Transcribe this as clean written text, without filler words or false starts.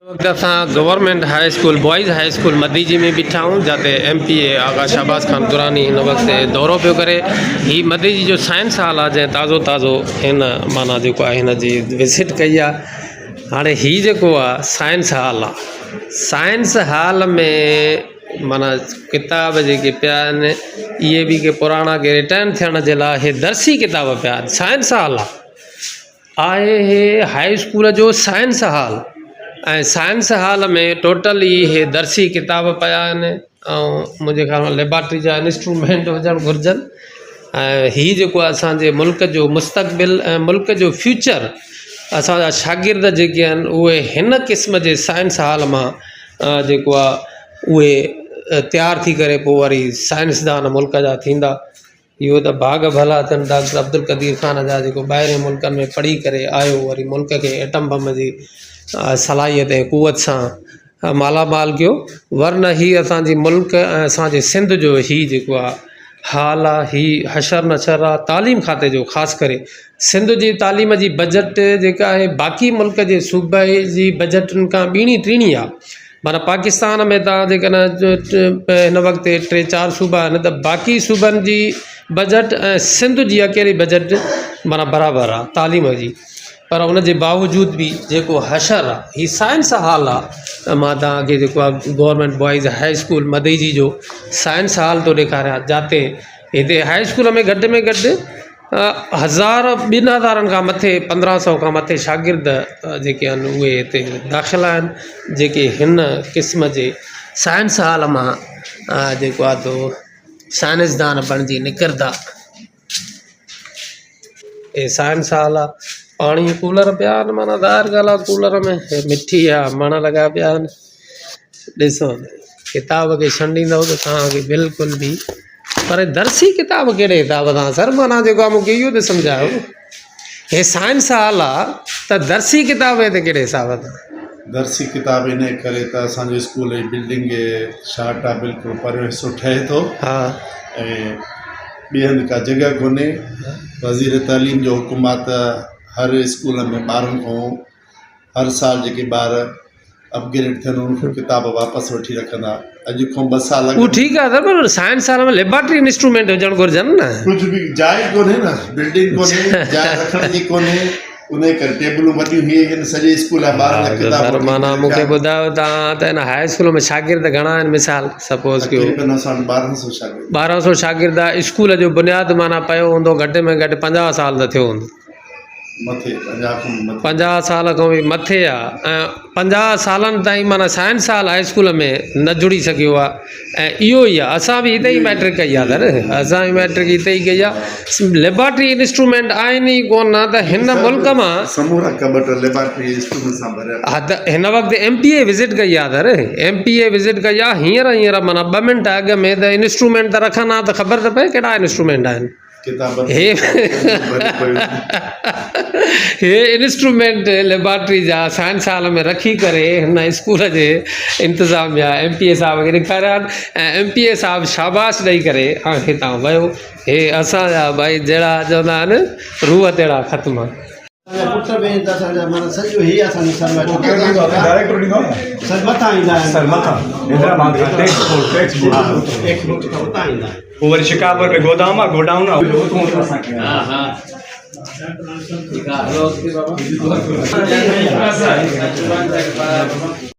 وقت اسان government high school boys high school Madeji ۾ بيٺا آهيون جتي M P A Agha Shahbaz Khan Durrani هن وقت دورو پيو ڪري. هي مديجي جو سائنس هال آهي جنهن تازو تازو هن معنيٰ جيڪو آهي هن جي وزٽ ڪئي آهي. هاڻي هي جيڪو آهي سائنس هال آهي سائنس هال ۾ معنيٰ ڪتاب جيڪي پيا آهن اهي به ڪي پراڻا ڪي رٽائر ٿيڻ جي لاء هي درسي ڪتاب پيا آهن سائنس هال آهي. آهي هي هاء اسڪول جو science hall ۽ science hall ۾ total ئي هي درسي ڪتاب پيا آهن ۽ منهنجي خيال ۾ ليبارٽري جا انسٽرومينٽ هجڻ گهرجن ۽ هي جيڪو اسان جي ملڪ جو مستقبل ۽ ملڪ جو فيوچر اسان جا شاگرد جيڪي آهن اهي هن قسم جي سائنس هال مان جيڪو آهي اهي تيار ٿي ڪري پوء وري سائنسدان ملڪ جا ٿيندا. اهو ته ڀاڳ ڀلا اٿن ڊاڪٽر عبدالقدير خان جا جيڪو ٻاهرين ملڪن ۾ پڙهي ڪري آيو وري ملڪ کي ايٽم بم جي صلاحيت ۽ قوت سان مالا مال ڪيو ورنه هي اسان جي ملڪ ۽ اسان جي سنڌ جو هي جيڪو آهي حال آهي هي حشر نشر آهي تعليم کاتي جو خاص ڪري سنڌ جي تعليم جي بجيٽ جيڪا آهي باقي ملڪ جي صوبي جي بجيٽن کان ٻيڻي ٽيڻي آهي معنيٰ پاڪستان ۾ توهان جيڪڏهن هن وقت ٽي چار صوبا آهن ته باقي صوبن جي بجيٽ ۽ سنڌ جي اڪيلي بجيٽ معنيٰ برابر آهي تعليم جي پر ان جي باوجود به جيڪو حشر آهي هي سائنس هال آهي ته مان توهان کي جيڪو آهي government boys high school Madeji جو سائنس هال ٿو ڏيکاريان جاتي هتي هاء اسڪول ۾ گهٽ ۾ گهٽ هزار ٻن هزارن کان مٿي پندرهن سئو کان مٿي شاگرد جيڪي آهن اهي هتي داخل آهن جيڪي هن قسم جي سائنس هال مان جيڪو آهي سو سائنسدان بڻجي نڪرندا. هي سائنس هال آهي پاڻي ڪولر پيا آهن معنيٰ ظاهر ڳالهه آهي ڪولر ۾ مٺي جا مڻ لڳا پيا آهن ڏسو ڪتاب کي ڇنڊيندو ته توهان کي بلڪل به پر درسي ڪتاب ڪهڙي حساب سان سر معنيٰ جيڪو آ مونکي اهو ته سمجهايو هي سائنس هال آ ته درسي ڪتاب هتي ڪهڙي حساب سان. درسي ڪتاب ان ڪري ته اسان جو اسڪول جي بلڊنگ شارٽ آ بلڪل پريون حصو ٺهي ٿو ها ۽ ٻئي هنڌ ڪا جڳهه ڪونهي وزير تعليم جو حڪم آ ته هر اسڪول ۾ ٻارن کان هر سال جيڪي ٻار اپگريڊ ٿين انهن کان ڪتاب واپس وٺي رکندا اڄ کان ٻه سال اڳ اهو ٺيڪ آهي سر پر سائنس هال ۾ ليبارٽري انسٽرومينٽ هجڻ گهرجن نه. ڪجهه به جاء ئي ڪونهي نه بلڊنگ ڪونهي جاء رکڻ جي ڪونهي ان ڪري ٽيبلون وڏيون هي آهن سڄي اسڪول جا ٻارن جا ڪتاب سر معنيٰ مون کي ٻڌايو تان ته هن هاء اسڪول ۾ شاگرد گهڻا آهن مثال سپوز ڪيو تقريبن اسان وٽ ٻارهن سو شاگرد ٻارهن سو شاگرد آهي اسڪول جو بنياد معنيٰ پيو هوندو گهٽ ۾ گهٽ پنجاهه سال ته ٿيو هوندو. پنجاهه سال کان به مٿي آ ۽ پنجاهه سالن تائين معنيٰ سائنس هال هاء اسڪول ۾ نه جڙي سگهيو آ ۽ اهو ئي آ اسان به هتي ئي ميٽرڪ ڪئي آ سر اسان به ميٽرڪ هتي ئي ڪئي آ ليبارٽري انسٽرومينٽ آهن ئي ڪونه ته هن ملڪ مان سمورا ڪٻٽ ليبارٽري انسٽرومينٽ سان ڀريل. ها ته هن وقت ايم پي اي وزٽ ڪئي آ سر ايم پي اي وزٽ ڪئي آ هينئر هينئر معنيٰ ٻه منٽ اڳ ۾ ته انسٽرومينٽ ته رکن ها ته خبر ته پئي ڪهڙا انسٽرومينٽ آهن. هي انسٽرومينٽ ليبارٽري جا سائنس هال ۾ رکي ڪري هن اسڪول جي انتظاميا ايم پي اي صاحب کي ڏيکاريا آهن ۽ ايم پي اي صاحب شاباش ڏئي ڪري هتان ويو هي اسان جا ڀائي جهڙا چوندا آهن روح تهڙا ختم. پٽ به آهن ته اسان جا معنيٰ سڄو هي اسان جو سر سر مٿان ايندا آهن سر مٿان حيدرآباد کان tax board tax board tax board کان اتان ايندا آهن پوء وري شڪارپور ۾ گودام آ گوڊائون آ ها ها ٺيڪ آ هلو اڳتي بابا.